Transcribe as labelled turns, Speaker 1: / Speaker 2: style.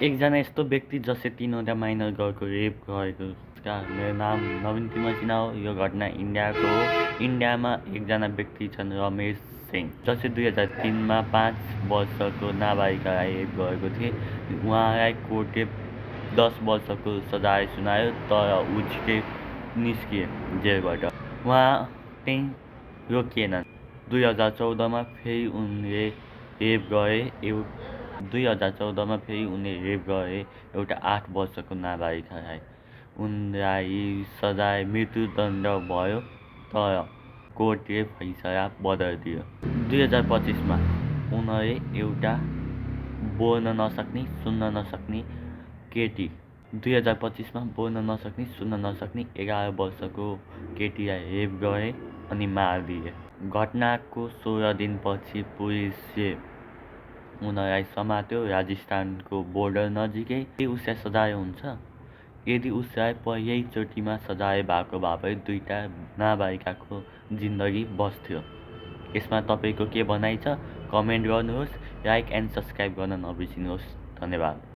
Speaker 1: एकजना यस्तो व्यक्ति जसले 3वटा माइनर गर्लको रेप गरेको छ। मेरो नाम नवीन तिमल सिन्हा हो। यो घटना इन्डियाको हो। इन्डियामा एकजना व्यक्ति छन् रमेश सिंह, जसले 2003मा 5 वर्षको नाबालिकालाई रेप गरेको थिए। उहाँलाई कोर्टले 10 वर्षको सजाय सुनायो, तर ऊ छिटै निस्किए जेलबाट। उहाँ त्यहीँ रोकिएनन्। 2014मा फेरि उनले रेप गरे एउटा 8 वर्षको नाबालिकालाई। उनलाई सजाय मृत्युदण्ड भयो, तर कोर्टले फैसला बदलिदियो। 2025मा उनले एउटा बोल्न नसक्ने, सुन्न नसक्ने केटी 11 वर्षको केटीलाई रेप गरे अनि मारिदिए। घटनाको 16 दिनपछि पुलिसले उनलाई समात्यो राजस्थानको बोर्डर नजिकै। के उसलाई सजाय हुन्छ? यदि उसलाई यहीचोटिमा सजाय भएको भए 2टा नाबालिकाको जिन्दगी बस्थ्यो। यसमा तपाईँको के भनाइ छ? कमेन्ट गर्नुहोस्। लाइक एन्ड सब्सक्राइब गर्न नबिर्सिनुहोस्। धन्यवाद।